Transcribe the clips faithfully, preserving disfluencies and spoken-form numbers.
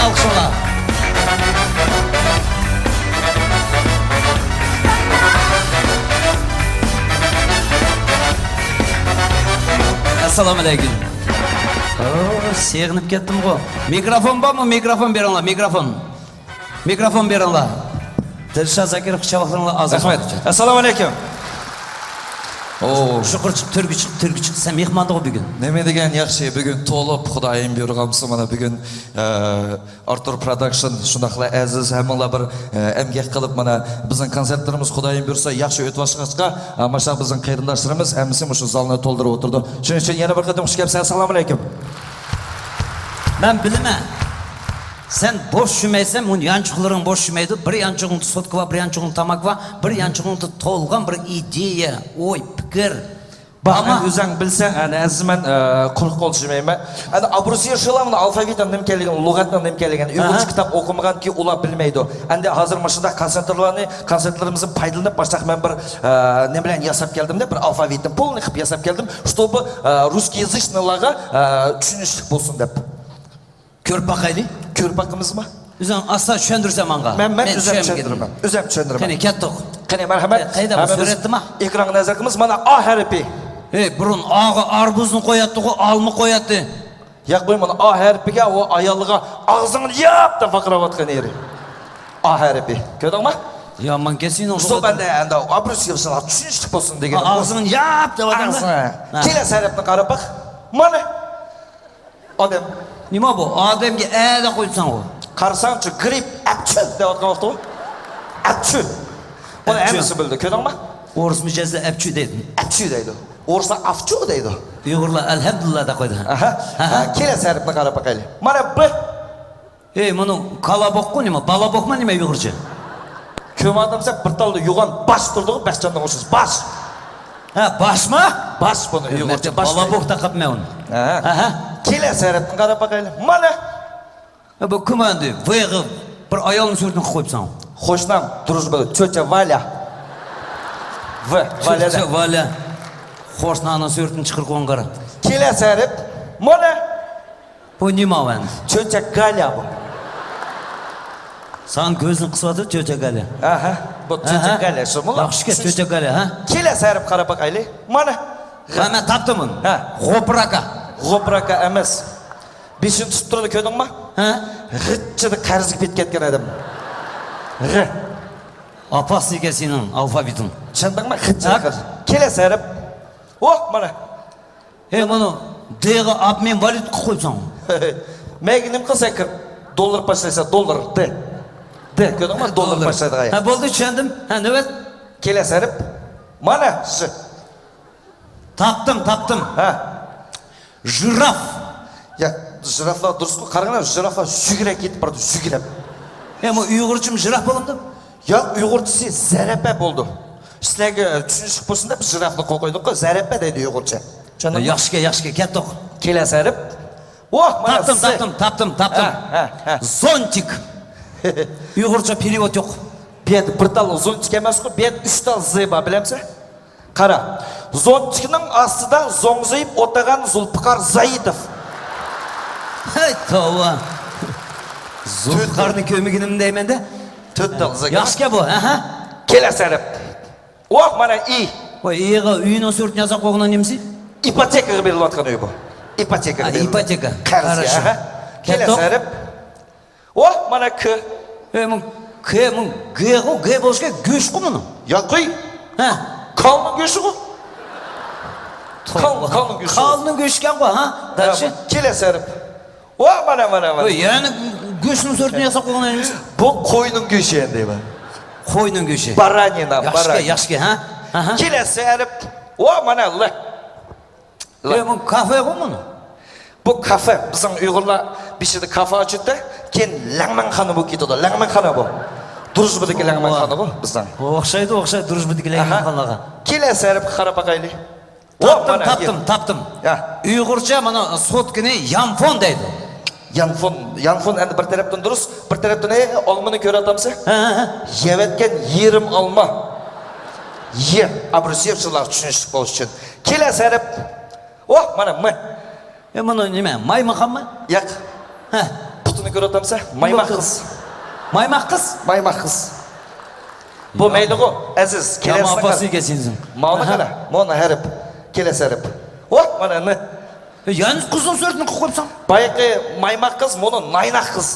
ئالقىشلار. ئەسسالامۇ ئەلەيكۇم. ئو، سېغىنىپ كەتتىمغۇ. مىكروفون بارمۇ؟ مىكروفون بېرىڭلار، مىكروفون. مىكروفون بېرىڭلار. دىلشات زاكىروف، چاۋاكلىرىڭلار ئاز. رەھمەت. ئەسسالامۇ ئەلەيكۇم. ئو. شۇقۇر چىق، تۆرگە چىق، تۆرگە چىق. سەن مېھماندىغۇ بۈگۈن. نېمە دېگەن ياخشى، بۈگۈن تولۇپ، خۇدايىم بۇيرۇغانسا مانا بۈگۈن، ئە، ئارتۇر پروداكشن، شۇنداقلا ئەزىز ھەممىڭلار بىر، ئە، ئەمگەك قىلىپ، مانا بىزنىڭ كونسېرتلىرىمىز خۇدايىم بۇيرۇسا ياخشى ئۆتۈۋاتقاچقا، ئە، ماشۇ بىزنىڭ قېرىنداشلىرىمىز ھەممىسى مۇشۇ زالنى تولدۇرۇپ ئولتۇرىدۇ. شۇنىڭ ئۈچۈن يەنە بىر قېتىم خۇش كەپسەن. ئەسسالامۇ ئەلەيكۇم. مەن بىلىمەن. سەن بوش يۈرمەيسەن، مۇ يانچۇقلىرىڭ بوش يۈرمەيدۇ. بىر يانچۇقۇڭدا سوتكا بار، بىر يانچۇقۇڭدا تاماكا بار، بىر يانچۇقۇڭدا تولغان بىر ئىدىيە، ئوي، پىكىر. باق، ئەمما ئەمدى ئۆزۈڭ بىلسەڭ، ئەنە ئەزىز مەن، ئە، قۇرۇق قول چىمەيمەن. ئەنە ئابروسى يىغىشىلامنى ئالفاۋىتنىڭ نېمە ئىكەنلىكىنى، لۇغەتنىڭ نېمە ئىكەنلىكىنى، ئۇيغۇرچە ئاھا. كىتاب ئوقۇمىغانكى ئۇلار بىلمەيدۇ. ئەمدى ھازىر مۇشۇنداق كونسېرتلارنى، كونسېرتلىرىمىزدىن پايدىلىنىپ، باشلاق مەن بىر، ئە، نېمە بىلەن ياساپ كەلدىم دەپ، بىر ئالفاۋىتنى پولنىي قىلىپ ياساپ كەلدىم. شتوبى، ئە، رۇسكىييازىچنىيلارغا، ئە، چۈشىنىشلىك بولسۇن دەپ. كۆرۈپ باقايلى. كۆرۈپ باقىمىزمۇ؟ ئۆزۈڭ ئاستا چۈشەندۈرسەن ماڭا. مەن، مەن مەن ئۆزۈم چۈشەنمىگىنىم. چۈشەندۈرىمەن. ئۆزۈم چۈشەندۈرىمەن. قېنى، كەتتۇق. قېنى، مەرھەمەت. قەيدە بۇ ھەممىمىز سۈرەتتىما؟ ئېكرانغا نەزەر قىلىمىز. مانا ئا ھەرپى. ئەي، بۇرۇن ئاغا ئاربۇزنى قوياتتىغۇ، ئالما قوياتتى. ياق، قوي، مانا ئا ھەرپىگە ئۇ ئايالىغا «ئاغزىڭنى ياپ» دەپ ۋارقىراۋاتقان يېرى. ئا ھەرپى. كۆردۈڭمۇ؟ يامان كەسىنىڭ شۇ بەندە ئەندى ئابروسى يىغىشىلار چۈشىنىشلىك بولسۇن دېگەن. ئاغزىڭنى ياپ دەۋاتامدۇ؟ ئاغزىڭ. ھە. كېلەسى ھەرپنى قاراپ باق. مانا. ئادەم. نېمە بۇ؟ ئادەمگە ئە دەپ قويساڭ ئۇ. قارىساڭچۇ، گرىپ، ئەپچۈ دەۋاتقان ۋاقتى بۇ. ئەپچۈ. بۇنى ئەپچۈ. ھەممىسى بىلدى، كۆردۈڭمۇ؟ ئورۇس مىجەزلەر ئەپچۈ دەيدۇ. ئەپچۈ دەيدۇ. ئورۇسلار ئافچۇ دەيدۇ. ئۇيغۇرلار ئەلھەمدۇلىللا دەپ قويدى. ئاھا. ئاھا. ھە، كېلەسى ھەرپنى قاراپ باقايلى. مانا بۇ. ئەي، مۇنۇ كالابوققۇ نېمە؟ بالابوقما نېمە ئۇيغۇرچە؟ كۆرمەدىمسەن، بىر تالدا يوغان باش تۇرىدىغۇ، بەخچەندىن ئوخشاش. باش. ھە، باشما؟ باش بۇنى ئۇيغۇرچە باش. بالابوق تاقاپمەن ئۇنى. ھە. ئاھا. كېلەسى ھەرپنى قاراپ باقايلى. مانا. ھە، بۇ كىم ئەندى؟ ۋېغىپ بىر ئايالنىڭ سۈرىتىنى قىلىپ قويۇپسەن. خوشنام، دۇرۇس بىلدى. تۆچە ۋاليا. ۋ، ۋاليا. تۆچە ۋاليا. خوشنامنىڭ سۈرىتىنى چىقىرىپ قويغان قارا. كېلەسى ھەرپ. مانا. بۇ نېمە ئەۋەندى؟ چۆچەك گاليا بۇ. ساڭا كۆزىنى قىسىۋاتىدۇ چۆچەك گاليا. ئاھا، بۇ چۆچەك گاليا شۇمۇ؟ ياخشىكەن، چۆچەك گاليا، ھە؟ كېلەسى ھەرپ قاراپ باقايلى. مانا. ھە، مەن تاپتىم ئۇنى. ھە. غوپراكا. غوپراكا ئەمەس. بېشىنى تۇتۇپ تۇرىدۇ، كۆردۈڭمۇ؟ ھە. غىچچىدە قەرزگە پېتىپ كەتكەن ئادەم. غ. ئاپاس ئىكەن سېنىڭ ئالفابېتىڭ. چۈشەندىڭمۇ؟ غىچچىدە قەرز. كېلەسى ھەرپ. ئوھ، مانا. ھەي، مانا، دېغا ئابمېن ۋاليۇتا قىلىپ قويۇپسەن. مەگە نېمە قىلسا كىر؟ دوللار باشلايسا، دوللار، دې. دې، كۆردۈڭمۇ؟ دوللار باشلايدىغان. ھە، بولدى، چۈشەندىم. ھە، نۆۋەت. كېلەسى ھەرپ. مانا، شۇ. تاپتىم، تاپتىم. ھە. ژىراف. يا، ژىرافلار دۇرۇسقۇ، قاراڭلار، ژىرافلار يۈگۈرۈپ كېتىپ بارىدۇ، يۈگۈرۈپ. ھە، بۇ ئۇيغۇرچىمۇ ژىراف بولامدۇ؟ ياق، ئۇيغۇرچىسى زەرەپە بولىدۇ. سىلەرگە چۈشىنىشلىك بولسۇن دەپ ژىرافنى قويۇپ قويدۇققۇ، زەرەپە دەيدۇ ئۇيغۇرچە. چۈشەندىڭمۇ؟ ياخشىكەن، ياخشىكەن، كەتتۇق. كېلەسى ھەرپ. ۋاھ، مانا تاپتىم، سىز. تاپتىم، تاپتىم، تاپتىم. ھە، ھە، ھە. زونتىك. ئۇيغۇرچە پېرېۋوت يوق. بۇ يەردە بىر تال زونتىك ئەمەسقۇ، بۇ يەردە ئۈچ تال زى بار، بىلەمسەن؟ قارا. زونتىكنىڭ ئاستىدا زوڭزىيىپ ئولتۇرغان زۇلپىقار زايىتوف. ھەي، توۋا. زۇلپىقارنى كۆرمىگىنىم دەيمەن-دە. تۆت تال زى. ياخشىكەن بۇ، ئەھە. كېلەسى ھەرپ. ۋاھ، مانا ئى. ۋاي، ئىغا ئۆينىڭ سۈرىتىنى ياساپ قويغىنىڭ نېمىسى؟ ئىپوتېكىغا بېرىلىۋاتقان ئۆي بۇ. ئىپوتېكىغا ھە، بېرىلىۋاتقان. ئىپوتېكا. قەرزگە، قاراشۇ. ھە. كەتتۇق. كېلەسى ھەرپ. ۋاھ، مانا ك. ئەي، مۇ، ك، مۇ، گ غۇ، گ بولۇشقا گۆشقۇ مۇنۇ. ياق، قوي. ھە. كالنىڭ گۆشىغۇ. توۋا. كال، كالنىڭ گۆشىغۇ. كالنىڭ گۆشىكەنغۇ، ھە؟ دەلشى. كېلەسى ھەرپ. ۋاھ، مانا، مانا، مانا. ۋاي، يەنە گۆشنىڭ سۈرىتىنى ياساپ قويغان ئەمەس. بۇ قوينىڭ گۆشى ئەمدى، بۇ. قوينىڭ گۆشى. بارانىنا، ياخشىكەن، بارانىنا. ياخشىكەن، ھە؟ ئەھە. كېلەسى ھەرپ. ۋاھ، مانا، ل. ل. ئەي، بۇ كافېغۇ مۇنۇ. بۇ كافې. بىزنىڭ ئۇيغۇرلار بېشىدا كافې ئاچىدۇ، كېيىن لەڭمەنخانا بولۇپ كېتىدۇ. لەڭمەنخانا بۇ. دۇرۇژبىدىكى لەڭمەنخانا بۇ بىزنىڭ. ئوخشايدۇ، ئوخشايدۇ دۇرۇژبىدىكى ئاھا. لەڭمەنخانىغا. كېلەسى ھەرپكە قاراپ باقايلى. تاپتىم، ۋاھ، مانا، تاپتىم، كېلە. تاپتىم. يا. ئۇيغۇرچە مانا سوتكىنى يانفون دەيدۇ. يانفون، يانفون ئەمدى بىر تەرەپتىن دۇرۇس، بىر تەرەپتىن، ھەي، ئالمىنى كۆرۈۋاتامسەن؟ ھە، ھە، ھە. يەۋەتكەن يېرىم ئالما. يە، ئابروسى يوق، شۇلار چۈشىنىشلىك بولۇش ئۈچۈن. كېلەسى ھەرپ. ۋاھ، مانا، م. ئە، مانا نېمە، مايمىخانمۇ؟ ياق. ھە. قىزنى كۆرۈۋاتامسەن؟ مايماق قىز. مايماق قىز؟ مايماق قىز. بۇ مەيلىغۇ، ئەزىز. يا كېلەسىنى قارا. ماپاسى كەسىنسىڭ. ماۋۇنى قارا. ماۋۇنى ھەرپ. كېلەسى ھەرپ. ۋاھ، مانا نى. يەنە قىزنىڭ سۈرىتىنى قىلىپ قويۇپسەن. بايىقى مايماق قىز، مۇنۇ نايناق قىز.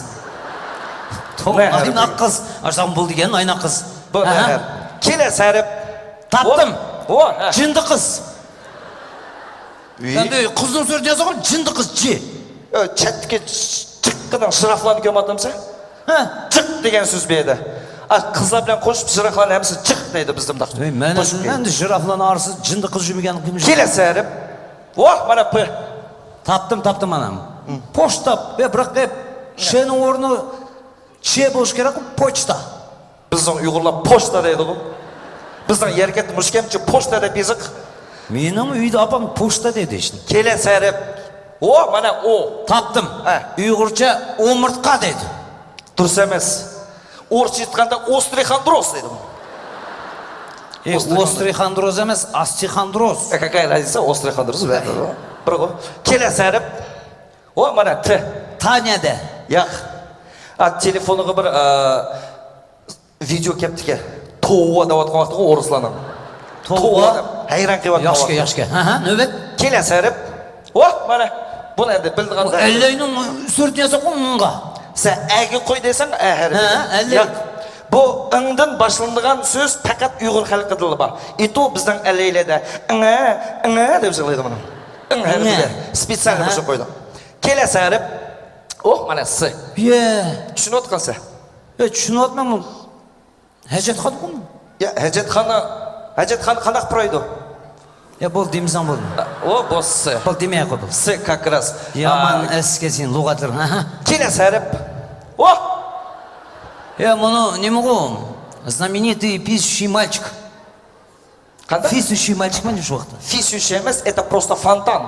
نايناق قىز. ئاشۇنداق بولدى دېگەن نايناق قىز. بۇ نى ھەرپ. كېلەسى ھەرپ. تاپتىم. ۋاھ، ھە. جىندى قىز. ئەمدى قىزنىڭ سۈرىتىنى ياسىغان جىندى قىز، جى. ئۆ، چەتتىكى جىققىنىڭ شىراقلارنى كۆرمەپتىمسەن؟ ھە. جىق دېگەن سۆز بۇ يەردە. ئا، قىزلار بىلەن قوشۇپ شىراقلارنى ھەممىسى جىق دەيدۇ بىزدە مۇنداق. ئەي، مەن قوشۇپ ئەمدى شىراقلارنى ئارىسىدا جىندى قىز يۈرمىگەن كىم؟ كېلەسى ھەرپ. ۋاھ، مانا پ. تاپتىم، تاپتىم، ئانام. پوچتا. ئە، بىراق، ئە، شنىڭ ئورنى چ بولۇشى كېرەك، پوچتا. بىزنىڭ ئۇيغۇرلار پوچتا دەيدىغۇ. بىزنىڭ يەركەنتتە مۇشۇ كەمچە پوچتا دەپ يېزىق. مېنىڭ ئۆيدە ئاپام پوچتا دەيدۇ ئىشنى. كېلەسى ھەرپ. ئو، مانا ئو. تاپتىم. ھە. ئۇيغۇرچە ئومۇرتقا دەيدۇ. دۇرۇس ئەمەس. ئورۇسچە ئېيتقاندا ئوسترىخاندروز دەيدۇ. ئە، ئوسترىخاندروز. ئوسترىخاندروز ئەمەس، ئاستىخاندروز. ئە، какая разница, ئوسترىخاندروز، بىر غۇ. كېلەسى ھەرپ. ئو، مانا ت. تا نەدە؟ ياق. ئا، تېلېفونىغا بىر، ئا، ۋىدېئو كەپتىكەن. توۋا دەۋاتقان ۋاقتىغۇ ئورۇسلارنىڭ. توۋا. توۋا دەپ ھەيران قېلىۋاتقان ۋاقتى. ياخشى، ياخشى. ھە، ھە، نۆۋەت. كېلەسى ھەرپ. ۋاھ، مانا. بۇنى ئەمدى بىلىدىغان ئەللەينىڭ سۈرىتىنى ياساپ قويۇڭغا. سەن ئەگە قوي دېسەڭ، ئە ھەرپى. ھە، ئەللەي. ياق. بۇ ئىڭدىن باشلىنىدىغان سۆز پەقەت ئۇيغۇر خەلقىدىلا بار. ئېتۇ بىزنىڭ ئەللەيلەردە ئىڭە، ئىڭە دەپ يىغلايدۇ مانا. ئىڭ ھەرپىدە. ئىڭە. سپېتسىيالنى ئەھە. قوشۇپ قويدۇم. كېلەسى ھەرپ. ئوھ، مانا سى. يە. چۈشىنىۋاتقانسەن. يە، چۈشىنىۋاتىمەن. ھەجەتخانىغۇ؟ يا، ھەجەتخانا، ھەجەتخانا قانداق پۇرايدۇ؟ يا، بول دېمىسەڭ بولدى. ئو، بولسا. بول دېمەي قوي، بول. سى، как раз. يامان ئەسكە سېنىڭ لۇغەتلىرىڭ. ھە، ھە. كېلەسى ھەرپ. ئو! يا، مۇنۇ نېمىغۇ؟ Знаменитый писающий мальчик. قانداق؟ پىسىيۇشى مالچىكمەن شۇ ۋاقىتتا. پىسىيۇشى ئەمەس، это просто фонтан.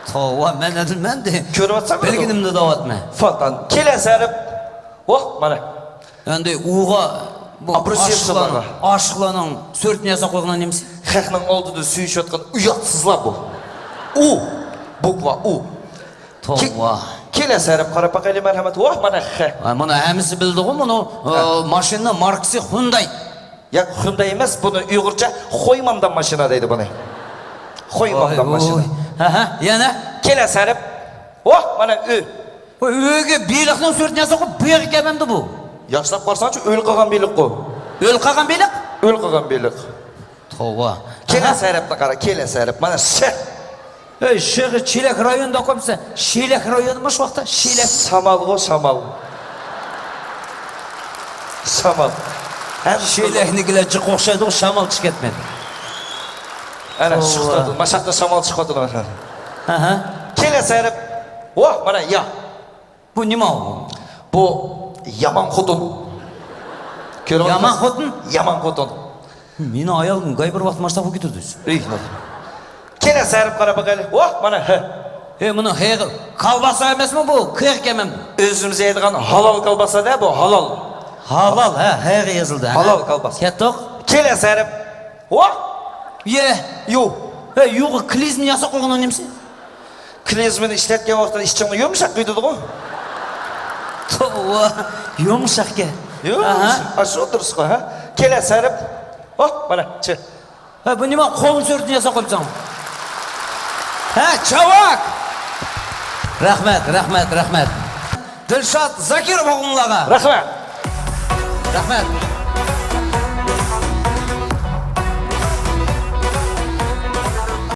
توۋا، مەن، مەن دە. كۆرۈۋاتساڭ، بىلگىنىمنى دەۋاتىمەن. فونتان. كېلەسى ھەرپ. ۋاھ، مانا. ئەمدى ئۇغا بۇ ئاشىقلارنىڭ، ئاشىقلارنىڭ سۈرىتىنى ياساپ قويغان نېمىسى؟ خەقنىڭ ئالدىدا سۆيۈشۈۋاتقان ئۇياتسىزلار بۇ. ئۇ. بۇكۋا ئۇ. توۋا. كېلەسى ھەرپ قاراپ باقايلى، مەرھەمەت. ۋاھ، مانا خ. ھە، مۇنۇ ھەممىسى بىلىدىغۇ مۇنۇ، ئە، ماشىنىنىڭ ماركىسى خۇنداي. ياق، خۇنداي ئەمەس، بۇنى ئۇيغۇرچە خويمامدان ماشىنا دەيدۇ بۇنى. خويمامدان ماشىنا. ھە، ھە، يەنە؟ كېلەسى ھەرپ. ۋاھ، مانا ئۆ. بۇ ئۆيگە بېلىقنىڭ سۈرىتىنى ياساپ قويۇپ، بېلىق ئىكەنمەندە بۇ. ياخشىلاپ قارىساڭچۇ، ئۆلۈپ قالغان بېلىققۇ. ئۆلۈپ قالغان بېلىق؟ ئۆلۈپ قالغان بېلىق. توۋا. كېلەسى ھەرپنى قارا، كېلەسى ھەرپ. مانا ش. ئەي، شېخى چېلەك رايونىدا ئوقۇمسەن؟ شېلەك رايونى مۇشۇ ۋاقىتتا شېلەك. شامالغۇ، شامال. شامال. ھەم شېلەكنىڭكىلەر جىق ئوخشايدىغۇ، شامال چىقىپ كەتمىدى. ئەنە، توۋا. شۇ قۇتادىن، ماشاقتا شامال چىقىۋاتىدۇ. ھە، ھە. كېلەسى ھەرپ. ۋاھ، مانا يا. بۇ نېمە ئۇ؟ بۇ يامان خوتۇن. كۆرۈۋاتىسىز؟ يامان خوتۇن؟ يامان خوتۇن. مېنىڭ ئايالىم گاي بىر ۋاقىت ماشتاق بولۇپ كېتىدۇ. ئېي، كېلەسى ھەرپ قاراپ باقايلى. ۋاھ، مانا ھ. ئەي، مانا ھ. كالباسا ئەمەسمۇ بۇ؟ ك ئىكەن. ئۆزىمىز يەيدىغان ھالال كالباسا دە بۇ، ھالال. ھالال، ھە، ھغا يېزىلدى، ھە. ھالال كالباسا. كەتتۇق. كېلەسى ھەرپ. ۋاھ! يە. يۇ. ھە، يۇغا كلىزما ياساپ قويغان نېمىسى؟ كلىزمىنى ئىشلەتكەن ۋاقتىدا ئىچىڭنى يۇمشاق قىلىدىغۇ. توۋا، يۇمشاقكەن. يۇ، ئاھا. ئاشۇ دۇرۇسقۇ، ھە؟ كېلەسى ھەرپ. ھوپ، مانا، چى. ھە، بۇ نېمە؟ قوغۇن سۈرىتىنى ياساپ قويۇپسەن. ھە، چاۋاك! رەھمەت، رەھمەت، رەھمەت. دىلشات زاكىر ئوغلۇڭلارغا. رەھمەت. رەھمەت.